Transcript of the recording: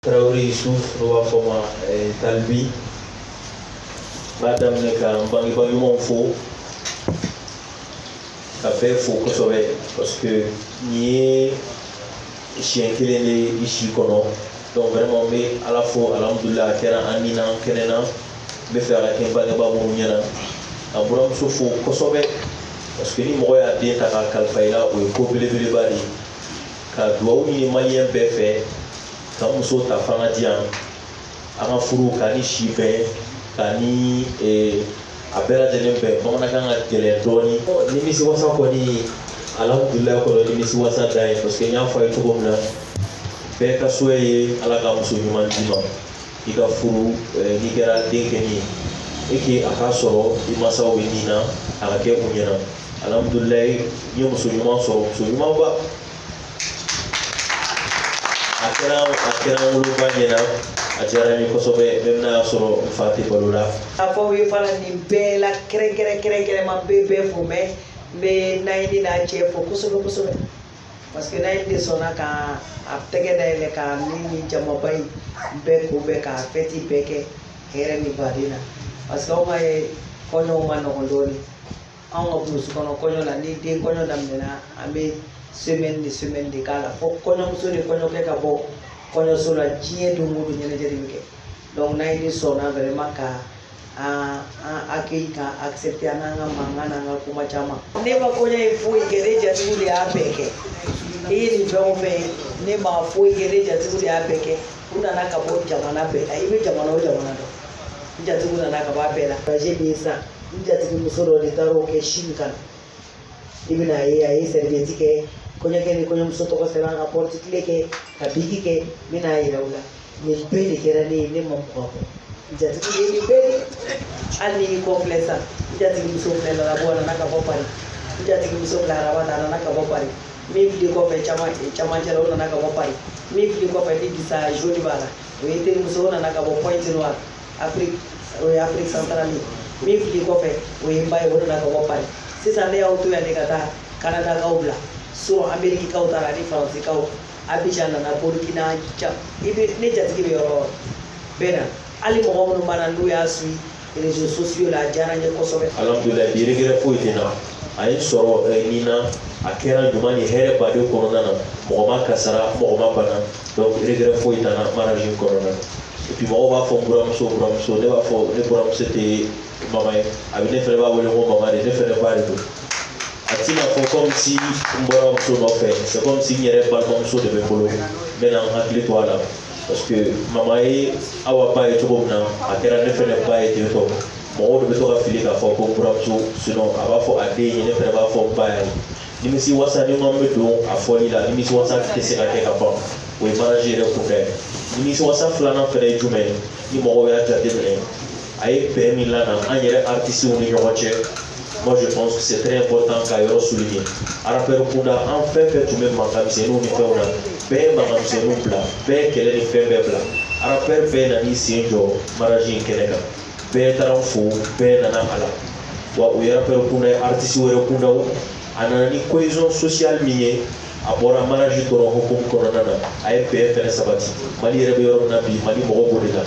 Traoré Youssouf, n'o b'a fɔ ma Talibi. N b'a daminɛ ka n bangebaa ɲumanw fo, ka bɛɛ fo kosɛbɛ, parce que nin ye siɲɛ kelen de ye i si kɔnɔ. Donc vraiment n bɛ Ala fo, alhamdulilah, a kɛra an ni na, an kɛnɛ na. N bɛ fɛ a ka kɛ n bangebaa minnu ɲɛna, ka n buramuso fo kosɛbɛ, parce que ni mɔgɔ y'a den ta k'a kalifa i la, o ye ko belebeleba de ye. Ka dugawu ɲini maliyɛn bɛɛ fɛ, ka muso ta fanga di yan, an ka furu k'a ni si bɛn, k'a ni a bɛɛ lajɛlen bɛn. Bamanankan ka gɛlɛn dɔɔni. Nimisi wasa kɔni, alhamdulilayi kɔnɔ, nimisi wasa dan ye, parce que n y'a fɔ a ye cogo min na, bɛɛ ka souhait ye Ala ka muso ɲuman d'i ma, i ka furu, n'i kɛra den kɛni ye, et que a k'a sɔrɔ i mansaw bɛ nin na, a ka kɛ u ɲɛna. Alhamdulilayi, n ye muso ɲuman sɔrɔ, muso ɲumanba. A kɛra n woloba ɲɛna, a diyara n ye kosɛbɛ, même n'a y'a sɔrɔ n fa tɛ balo la. A fɔ aw ye fana nin bɛɛ la, kɛrɛnkɛrɛn kɛrɛnkɛrɛnma, n bɛ bɛɛ fo, mais n bɛ Nayini n'a cɛ fo kosɛbɛ kosɛbɛ, parce que Nayini de sɔnna ka a tɛgɛ dayɛlɛ ka ne ni jamaba in bɛɛ kunbɛn, k'a fɛti bɛɛ kɛ hɛrɛ ni baden na, parce que anw ka kɔɲɔw ma nɔgɔn dɔɔnin. Anw ka burusi kɔnɔ kɔɲɔ la, ni den kɔɲɔ daminɛna, an bɛ semaine ni semaine de k'a la, fo kɔɲɔmuso ni kɔɲɔkɛ ka bɔ kɔɲɔso la, diɲɛ don o don ɲɛnajɛ de bɛ kɛ. Donc Nayini sɔnna vraiment ka an accueilli, ka accepter, an n'an ka mankan n'an ka kuma caman. Ne ma kɔɲɔ ye foyi kɛ, ne jatigiw de y'a bɛɛ kɛ. I ye nin fɛn o fɛn ye, ne ma foyi kɛ, ne jatigiw de y'a bɛɛ kɛ. U nana ka bɔ jamana bɛɛ la, i bɛ jamana o jamana dɔn, n jatigiw nana ka bɔ a bɛɛ la. Voyage min sisan, n jatigi muso dɔ de taara o kɛ Chine ka na, i bɛna ye, a ye serviette kɛ, kɔɲɔkɛ ni kɔɲɔmuso tɔgɔ sɛbɛn, ka porte clé kɛ, ka biki kɛ. N bɛna yira u la, nin bɛɛ de kɛra ne ye, ne ma mɔgɔ bɔ. N jatigi ye nin bɛɛ de. Hali n'i y'i kɔ filɛ sisan, n jatigi muso filɛ Lalabɔ, a nana ka bɔ Paris. N jatigi muso filɛ Arabata, a nana ka bɔ Paris. Min fili kɔfɛ camancɛ la, o nana ka bɔ Paris. Min fili kɔfɛ ni disa jaune b'a la, o ye terimuso, o nana ka bɔ Pointe Noire, Afrique, o ye Afrique centrale ye. Min fili kɔfɛ, o ye n ba ye, o nana ka bɔ Paris. Sisan ne y'aw to yan de ka taa Kanadakaw bila so, Amerikikaw taara ani Faransikaw, Abidjan nana, Burkina, i bɛ ne jatigi bɛ yɔrɔ o yɔrɔ bɛɛ na. Hali mɔgɔ minnu b'a na, n'u y'a suit réseaux sociaux la, a diyara n ye kosɛbɛ. Alhamdulilayi, bi regret foyi tɛ n na. A ye n sɔrɔ nin na, a kɛra ɲuman ni hɛrɛ baden kɔnɔna na, mɔgɔ ma kasara, mɔgɔ ma bana, donc regret foyi tɛ n na mariage in kɔnɔna na. Et puis mɔgɔw b'a fɔ n buramuso, buramuso, ne b'a fɔ ne buramuso tɛ mama ye, a bɛ ne fɛnɛ b'a wele ko mama de, ne fɛnɛ ba de don. A tɛna fɔ comme si n bɔra muso nɔfɛ, c'est comme si n yɛrɛ balimamuso de bɛ n bolo. N bɛna n hakili to a la, parce que mama ye Awa ba ye cogo min na, a kɛra ne fɛnɛ ba ye ten tɔ. Mɔgɔw de bɛ to ka fili k'a fɔ ko n buramuso, sinon a b'a fɔ a den ye, ne fɛnɛ b'a fɔ n ba ye. Nimisi wasa, ni ko an bɛ don a fɔli la, nimisi wasa tɛ se ka kɛ ka ban, o ye mariage yɛrɛ kunda ye. Nimisi wasa filanan fɛnɛ ye jumɛn ye? Ni mɔgɔw y'a jateminɛ, a ye bɛn min lana an yɛrɛ artistes ni ɲɔgɔn cɛ, moi je pense que c'est très important ka yɔrɔ souligner. Rappeur kunda, an fɛn fɛn tun bɛ mankan misɛnninw ni fɛnw na, bɛɛ ye mankan misɛnninw bila, bɛɛ ye kɛlɛ ni fɛn bɛɛ bila. Rappeur bɛɛ nan'i sen jɔ mariage in kɛnɛ kan, bɛɛ taara n fo, bɛɛ nana a la. Wa o ye rappeur kunda ye, artiste wɛrɛ kundaw. A nana ni cohésion sociale min ye, a bɔra mariage dɔrɔn hukumu kɔnɔna na, a ye bɛn fɛnɛ sabati. Mali yɛrɛ bɛ yɔrɔ min na bi, Mali mɔgɔ b'o de la.